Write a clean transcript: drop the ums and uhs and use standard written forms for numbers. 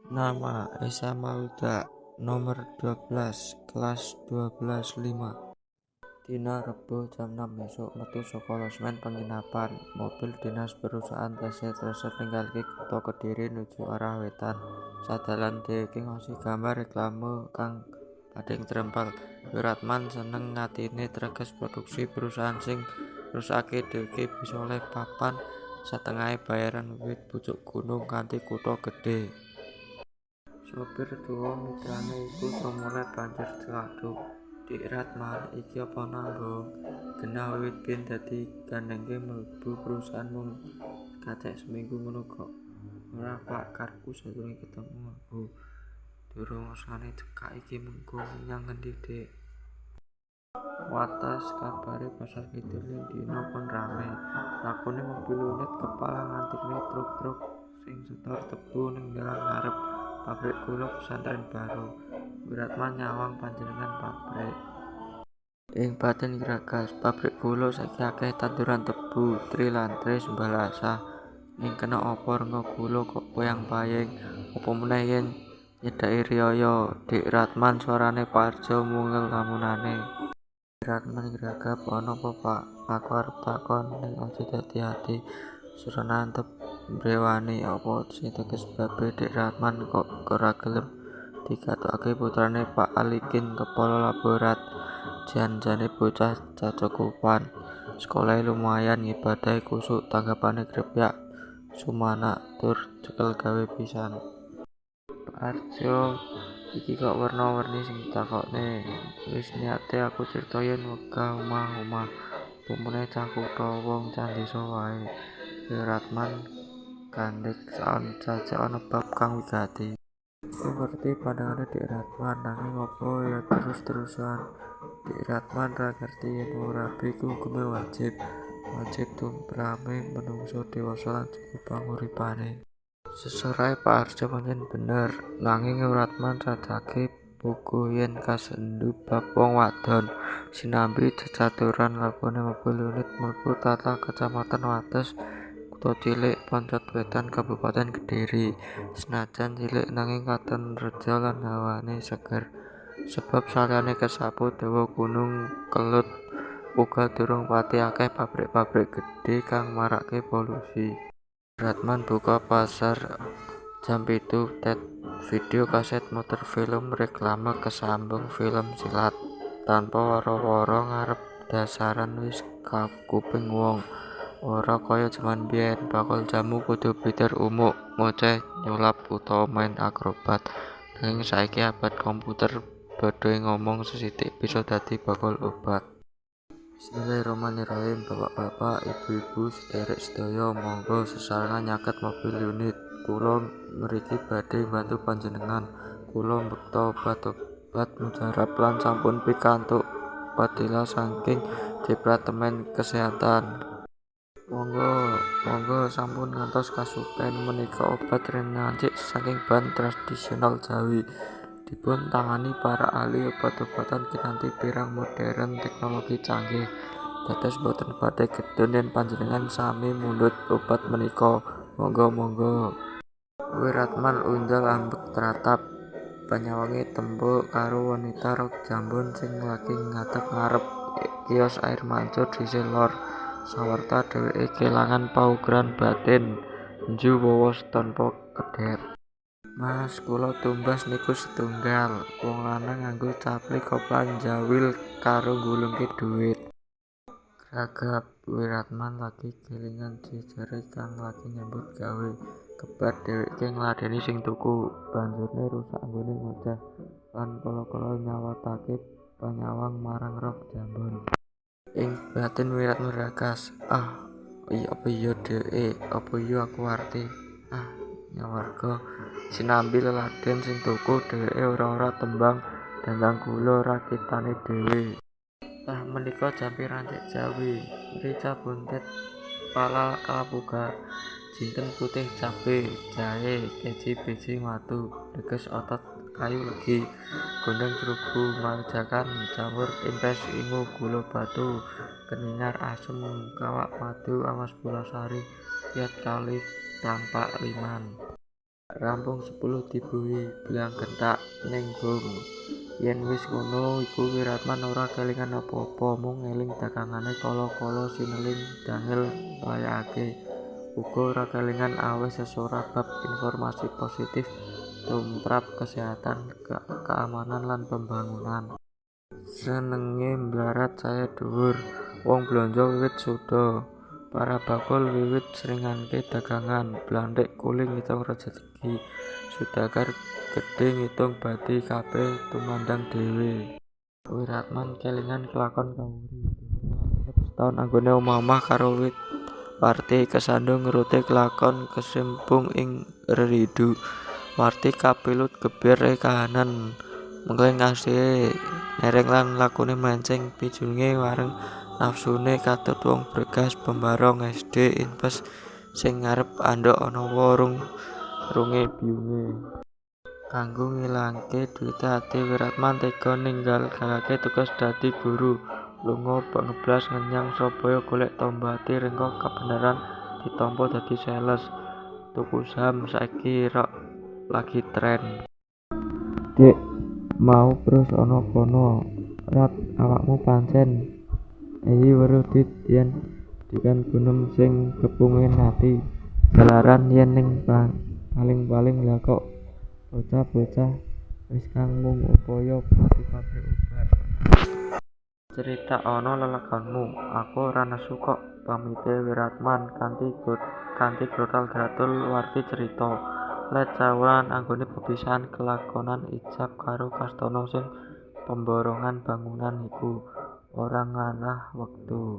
Nama, Esa Maulda. Nomer 12, kelas 12 5. Dina Rebo jam 6 esuk metu saka losmen penginapan, mobil dinas perusahaan pleser-pleser ninggalke kutha Kediri nuju arah wetan. Sadalan dheweke ngosi gambar reklame kang badhe trempel. Wiratman seneng atine greges produksi perusahaan sing nerusake dheweke bisa oleh papan satengahe bayaran wiwit pucuk gunung nganti kutha gedhe. Sopir tuwa mitrane iku tromole banjur cekathuk. "Dik Ratman, iki apa nanggung? Genah wiwit biyen dadi gandhengke mlebu perusahaan mung kacek seminggu ngono kok." "Ora, Pak, karepku sadurunge ketemu aku." "Durung rasane cekak iki mengko menyang ngendi, Dik?" Wates, Kabare pasar kidul yen dina pun rame. Mlakune mobil unit kepala ngantrine truk-truk sing setor tebu ning dalan ngarep Pabrik Gula Pesantren Baru. Wiratman nyawang panjenengan pabrik. Ing batin nggragas, pabrik gula saiki akeh tanduran tebu, tril lan tris mbalasah. Ning kena apa renga gula kok payang-paying, apa meneh yen nyedaki riyaya, "Dik Ratman," swarane Pak Arjo mungel lamunane. Wiratman ngragap, "Ana apa, Pak? Aku arep takon, ning aja dadi ati." Surana antep mbrewani, apa sing teges sebabe Dik Ratman kok ora gelem digathukake putrane Pak Alikin kepala laborat. Jan-jane bocah cacukupan. Sekolahe lumayan, ngibadahe khusuk, tanggapane grepyak sumanak tur cekel gawe pisan. "Pak Arjo, iki kok werna-werni sing ditakokne. Wis niate aku crita yen wegah omah-omah, apa meneh cah kutha, wong cah ndesa wae." Wiratman gandhek saja ana bab kang wigati. Aku ngerti pandangane Dik Ratman, nanging apa ya terus-terusan. Dik Ratman ra ngerti yen wong rabi iku hukume wajib. Wajib tumrape menungsa dewasa lan cukup panguripane. Seserahe Pak Arjo pancen bener, nanging Wiratman rajake puguh yen kasendhu bab wong wadon. Sinambi cecaturan lakune mobil unit mlebu tlatah Kecamatan Wates, kutha cilik Poncot Wetan Kabupaten Kediri. Senajan cilik nanging katon reja lan hawane seger. Sebab saliyane kesapu dawa Gunung Kelud uga durung pati akeh pabrik-pabrik gedhe kang marake polusi. Wiratman buka pasar jam 7 tet video kaset muter film reklame kesambung film silat. Tanpa wara-wara ngarep dasaran wis kakuping wong. Ora kaya jaman biyen, bakul jamu kudu pinter umuk, ngoceh, nyulap utawa main akrobat. Nanging saiki abad komputer bodhoe ngomong sesithik bisa dadi bakul obat. "Bismillahirrahmanirrahim, bapak-bapak, ibu-ibu, sedherek sedaya, monggo sesarengan nyaket mobil unit. Kula mriki badhe mbantu panjenengan. Kula mbekta obat-obat mujarab lan sampun pikantuk padhela saking Departemen Kesehatan. Monggo, monggo sampun ngantos kasupen. Menika obat renancik saking bahan tradisional Jawi. Dipun tangani para ahli obat-obatan kinanthi pirang modern teknologi canggih. Dados boten badhe getun yen panjenengan sami mundhut obat menika. Monggo monggo." Wiratman unjal ambek tratap. Panyawange tempo karo wanita rok jambon sing lagi ngadeg ngarep kios air mancur sisih lor. Sawerta dheweke kelangan paugeran batin. Nju wowos tanpa kedhep. "Mas, kula tumbas niku setunggal." Wong lanang nganggo capli koplan njawil karo nggulungke dhuwit. Gragap. Wiratman lagi kelingan jejere kang lagi nyambut gawe. Kebat dheweke ngladeni sing tuku. Banjurne rusak anggone ngoceh lan kala-kala nyawatake panyawang marang rok jambon. Ing batin Wiratman nggragas, "Ah, apa iya dheweke, apa iya aku Warti. Ah, nyawarga." Sinambi leladen sing tuku dheweke ora-ora tembang dandang gula rakitane dhewe. "Lah menika jampi rancik Jawi, mrica buntet pala kalapuga, jinten putih cabe, jahe, keji biji madu, greges otot kayu legi, gondang jrubu majakan, jamur impes ingu gula batu, keningar asem kawak madu amas pulasari kiat kalih tampak liman." Rampung 10 dibuhi belang genthak ning gong. Yen wis ngono iku Wiratman ora kelingan apa-apa, mung eling dagangane kala-kala sineling dangel nglayakake. Uga ora kelingan aweh sesora bab informasi positif tumprap kesehatan, keamanan lan pembangunan. Srengenge mblarat saya dhuwur. Wong blanja wiwit suda. Para bakul wiwit sringake dagangan. Blantik kuli ngitung rejeki. Sudagar gedhe ngitung bathi. Kabeh tumandang dhewe. Wiratman kelingan kelakon kawuri. Dhewe nginep setaun anggone omah-omah karo Warti. Kesandung ngerute kelakon kesimpung ing reridu. Warti kapilut gebyar kahanan. Mengkleng asihe nereng lan lakune mlenceng pijunge wareng nafsune katut wong bregas pembarong SD Inpes sing ngarep andhok ana runge biyunge. Kanggo ngilangke duwite ati Wiratman tega ninggalake tugas dadi guru. Lunga ngeblas menyang Surabaya golek tamba ati rengka kabeneran ditampa dadi sales. Tuku saham saiki rok lagi tren. Dik, mau pros ana kono. Rat, awakmu pancen eyi weruh Dit yen dikan gunem sing kepingin ati. Jalaran yen ning paling-paling lha kok bocah-bocah wis kang mung upaya di pabrik obat. Critakana lelakonmu, aku ora nesu kok, pamite Wiratman. Kanthi grotal-gratul Warti crita. Let sewulan anggone pepisahan kelakonan ijab karo Kastono sing pemborongan bangunan iku. Ora nganah wektu.